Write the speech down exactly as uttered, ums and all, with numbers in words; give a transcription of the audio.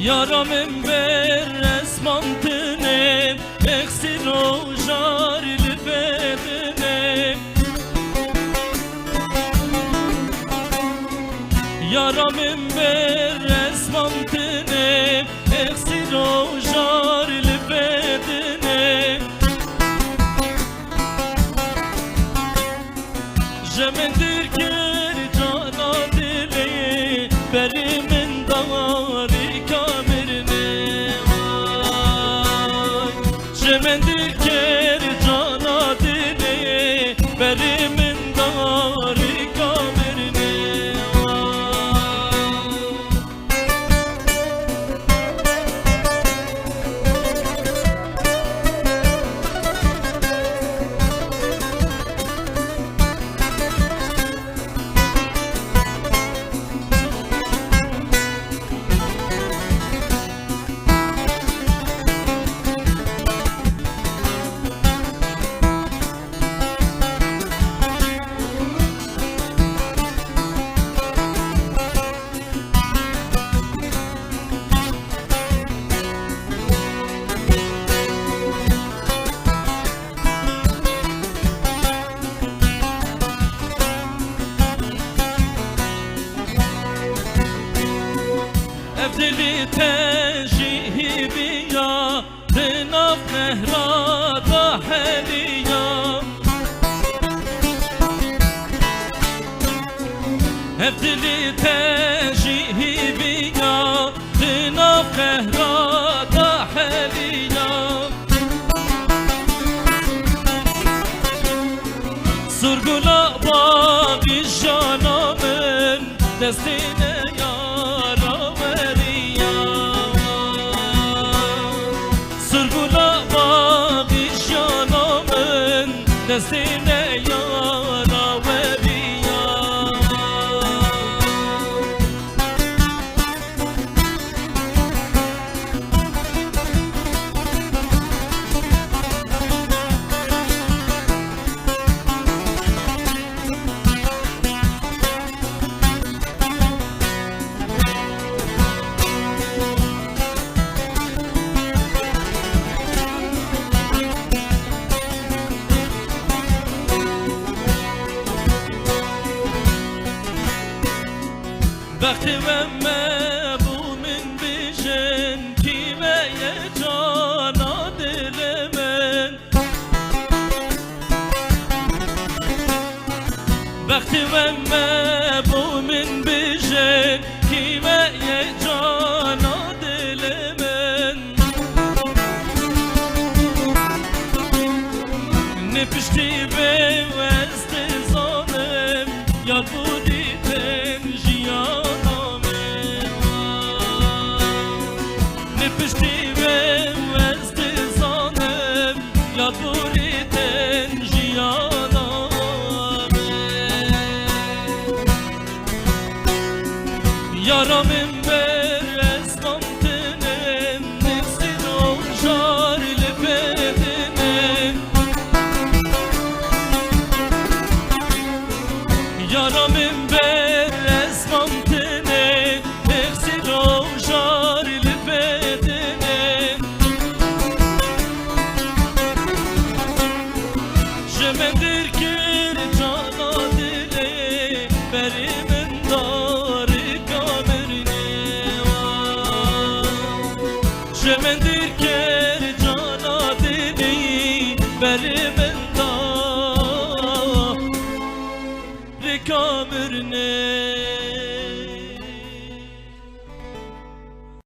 Yara min ber esman tine, exî rojar li bedine. Yara min ber esman tine, exî rojar li bedine. Ji min dûr kir cana dilê, berî min da rîka mirinê. Vay. Ji min dûr kir cana dilê, berî min da rîka mirinê. Vay. Ev dilî te jî hîviya, di nav nehra de heliya. Ev dilî te jî hîviya, di nav qehra de heliya. Surgula baxî jana min, destê neyara weriya. Surgula baxî jana min, destê neyara weriya. Bextê we me bû min bijin, kî me ye cana dilê min. Bextê we me bû min bijin, kî me ye cana dilê min. Ne piştî vê ez dizanim, ya tu dîtin jiyana min. Ne piştî vê ez dizanim, ya tu dîtin jiyana min. Yara min ber esman tine, nefsî rojar li bedine. Yara min ber esman tine, nefsî rojar li bedine. Ji min dûr kir cana dilê, berî min da rika mirinê. Ji min dûr kir cana dilê, berî min